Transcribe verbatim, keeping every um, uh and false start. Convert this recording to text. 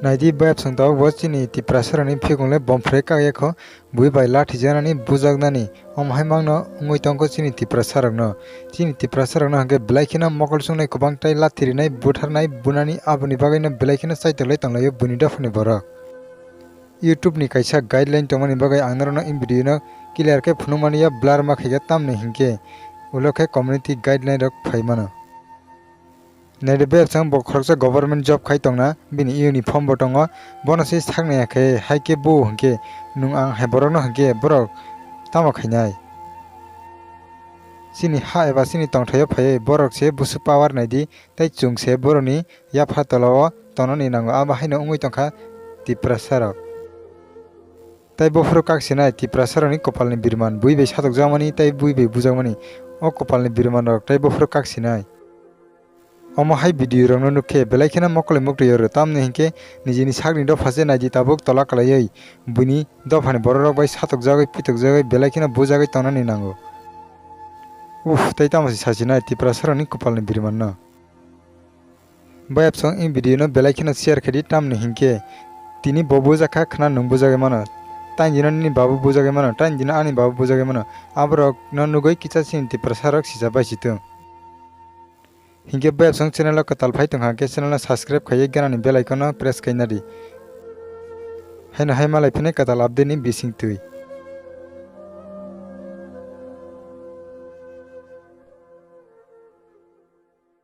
Naidi bayapsong tabuk bo chini Tiprasarokni phikung le bomphre kak ya kho, bui bai lathi janani bujaknani, omo hai mangno wngwi tongkho chini Tiprasarokno. Chini Tiprasarokno hwnkhe belai kheno mokol chungnai kwbang tei lathi rinai, butharnai, bunani aboni bagwino belai kheno chaitok lai tonglaio buini dophani borok. YouTube ni kaisa guideline tongmani bagwi ang norokno in video no clear khe phunukmani ya blur ma khaikha tamni hinkhe ulo khe community guideline rok phai mano. Naidi bayapsong bo khoroksa government job khai tongna, bini uniform bo tongo, bono se saknai ya khe hai khe bo hinkhe nwng ang hai borokno hinkhe borok tamo khainai? Chini ha eba chini tongthaio phaiwi borok se busu power naidi tei chwng se borokni yapha tolao tonani nango, abo haino wngwi tongkha Tiprasarok. Tai bophuru kaksinai Tiprasarokni kopalni birman, bui bai satokjakmani tai bui bai bujakmani o kopalni birmanrok tai bophuru kaksinai. Omo hai video rokno nukhe belai kheno mokol muktwi oro, tamni hinkhe nijini sakni dopha se naidi tabuk tola kwlaiwi buini dophani bororok bai satokjagwi pitokjagwi belai kheno bujagwi tongnani nango. Uff, tei tamo se sachinai Tiprasarokni kopalni birmanno. Bayapsong in video no belai kheno share khe di, tamni hinkhe tini bo bujakha khna nwng bujagwi mano, taini dino nini babu bujagwi mano, taini dino ani babu bujagwi mano, aborok no nugwi kisa chini Tiprasarok sijak bai si tong. Hinkhe bayapsong channel o kwtal phai tongkha khe channel no subscribe khaiwi ganani bell icon no press khaina di. Haino hai malai phini kwtal update ni bising twi.